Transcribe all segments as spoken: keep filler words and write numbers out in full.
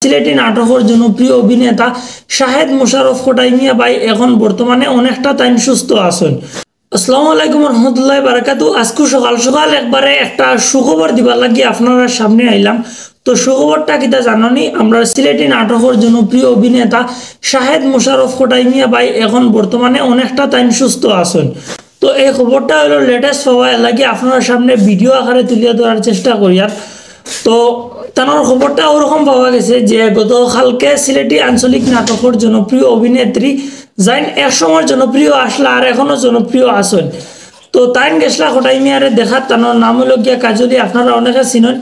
সিলেটি নাটকর জনপ্রিয় অভিনেতা শাহেদ মোশাররফ কটাই মিয়া ভাই এখন বর্তমানে অনেকটা তাইন সুস্থ আছইন। আসসালামু আলাইকুম রহমতুল্লাহ বারাকাতু। আজকু সকাল সকাল একবারে একটা সুখবর দিবার লাগি আপনারার সামনে আইলাম। তো সুখবরটা কিতা জাননি, আমরা সিলেটি নাটকর জনপ্রিয় অভিনেতা শাহেদ মোশাররফ কটাই মিয়া ভাই এখন বর্তমানে অনেকটা তাইন সুস্থ আছইন। তো এই খবরটা হলো লেটেস্ট পাওয়া, এর লাগি আপনারার সামনে ভিডিও আকারে তুলিয়া ধরার চেষ্টা করিয়ার। তো তানর খবরটা ওরকম পাওয়া গেছে যে গতকালকে সিলেটি আঞ্চলিক নাটকর জনপ্রিয় অভিনেত্রী যাইন এক সময় জনপ্রিয় আসলা আর এখনো জনপ্রিয় আছইন। তো তাইন গেছলা কটাই মিয়ারে দেখাত, তানর নাম হলো গিয়া কাজলি, আপনারা অনেকে চিনইন।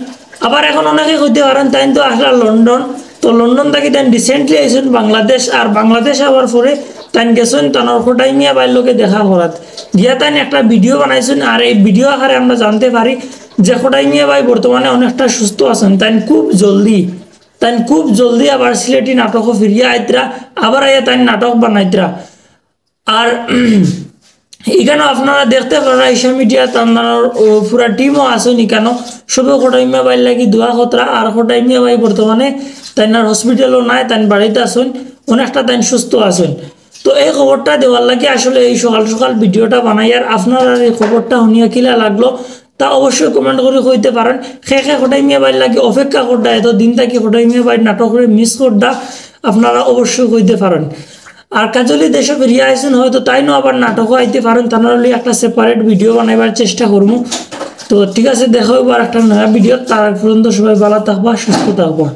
আবার এখন অনেকে কইতে পারইন তাইন তো আসলা লন্ডন, তো লন্ডন থাকি তাইন রিসেন্টলি আইছইন বাংলাদেশ, আর বাংলাদেশ আবার পরে তাইন গেছইন তানর কটাই মিয়া ভাইর লগে দেখা করাত। গিয়া তাইন একটা ভিডিও বানাইছইন, আর এই ভিডিও আকারে আমরা জানতে পারি যে কটাই মিয়া ভাই বর্তমানে অনেকটা সুস্থ আছইন। তাইন খুব জলদি, তাইন খুব জলদি আবার সিলেটি নাটকো ফিরিয়া আইতরা, আবার আইয়া তাইন নাটক বানাইতরা। আর ইখানো আপনারা দেখতে পাররা ঈশা মিডিয়া তানর পুরা টিমও আছইন ইখানো, সবে কটাই মিয়া ভাইর লাগি দোয়া করতরা। আর কটাই মিয়া ভাই বর্তমানে তাইন আর হসপিটালও নাই, তাইন বাড়িত আছইন, অনেকটা তাইন সুস্থ আছইন। তো এই খবরটা দেওয়ার লাগি আসলে এই সকাল সকাল ভিডিওটা বানাইয়ার। আপনারার এই খবরটা হুনিয়া কিলা লাগলো তা অবশ্যই কমেন্ট করি কইতে পারইন। কে কে কটাই মিয়া ভাইর লাগি অপেক্ষা কররা, এত দিন থাকি কটাই মিয়া ভাইর নাটকরে মিস কররা, আপনারা অবশ্যই কইতে পারইন। আর কাজলি দেশো ফিরিয়া আইছইন, হয়তো তাইনও আবার নাটকো আইতে পারইন, তানর লাগি একটা সেপারেট ভিডিও বানাইবার চেষ্টা করমু। তো ঠিক আছে, দেখা অইবো আর একটা নয়া ভিডিও। তার আগ পর্যন্ত সবাই ভালা থাকবা, সুস্থ থাকবা।